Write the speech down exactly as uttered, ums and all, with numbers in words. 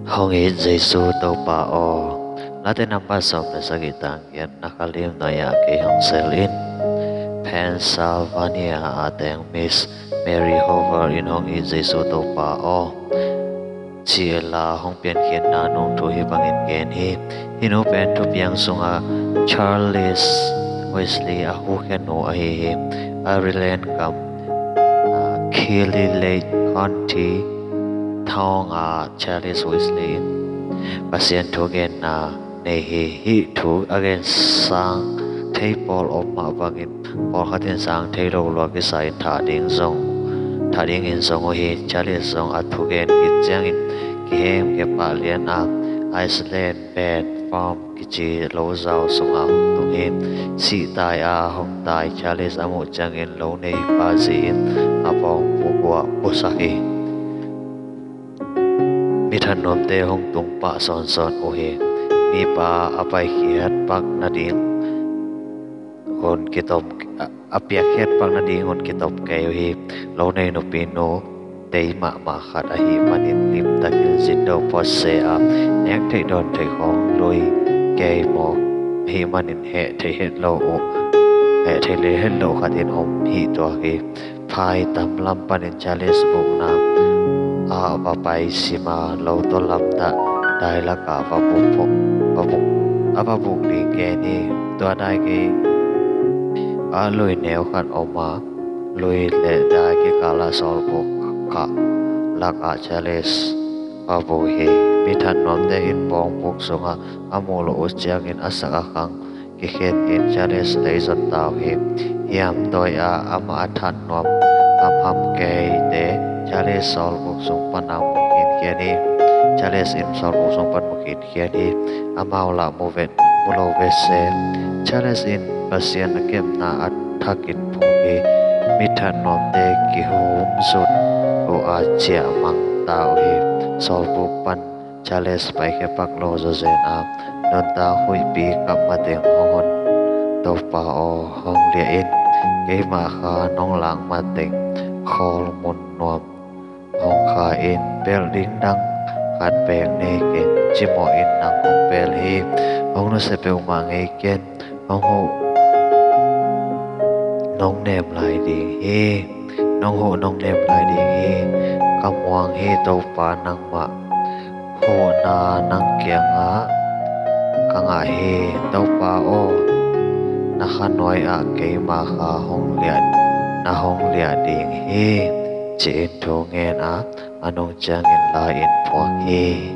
Hong it Jesu Topa aw. Late nambat sawm le sagih, tang giat. Na khalim nuai-ah kei hong sel in. Pennsylvania a teng Miss Mary Hoover in Hong it Jesu Topa aw, ci-a la hong piankhiatna nungthu hih bangin gen hi. Hih nu pen thupiang sungah Charles Wesley a hukhia nu ahi hi. Ireland gam, ah, Killilagh County town ah Charles Wesley in Pasian thugenna nei hi. Hih thu a gen sang thei pawl om mah bangin, pawlkhat in sang thei lo lua kisa in thah ding zong, thah dingin zong uh hi. Charles zong a thugen khit ciangin kihem kipah lian a, Iceland Bear Farm kici lozau sungah hong tung hi. Sihtai a hong tai Charles a muh ciangin lo neipa zi in a bawngpuk uah pusak hi. Mi than nuamte hong tung pah sawnsawn uh hi. Mipa a paikhiat pak nading hun kitom, a, a piakkhiat pak nading hun kitom kei uh hi. Lo nei nupi nu tei mahmah khat ahih manin limtakin zindo pawt se a, nek theih dawn theih khawng lui kei mawk ahih manin heh thei het lo uh, heh thei le het lo khat in om hi tuak hi. Phai tam lam panin Charles bukna ah va pai sim a, lo tawh lamdang dai lakah va buk, va buk, a va buk ding gen hi. Tua dai gei ah lui neu khat om a, lui le dai kikal ah sawlbuk khat lakah Charles va buk hi. Mi than nuamte in bawngpuk sungah a muh loh uh ciangin a sak a khang kikhen in Charles lei zot ta uh hi. Hiam tawi a amah a than nuam hamham keite Charles sawlbuk sung pan a mu khinkhian hi. Charles in sawlbuk sung pan mu khinkhian hi. Amau lah mu vet, mu lo ve se. Charles in Pasian a kepna a thakin phum hi. Mi than nuamte kihumzut uh a ciahmang ta uh hi. Sawlbuk pan Charles paikhia pak lo zawzen a, nuntak huihpi kap mateng hong hun Topa aw, hong liah in. Keimah kha nong lak mateng khawl mun nuam hong kha in. Pelh ding dang khat beek nei keng, cimawh in nang hong pelh hi. Hong nusia peuhmah ngei ken, hong huh nong nem lai ding hi. Nong huh nong nem lai ding hi. Ka muang hi Topa nangmah, huhna nang kiangah ka ngah hi. Topa aw, na kha nuai-ah keimah kha hong liah, na hong liah ding hi, ci-in thu ngen a, a nung ciangin la in phuak hi.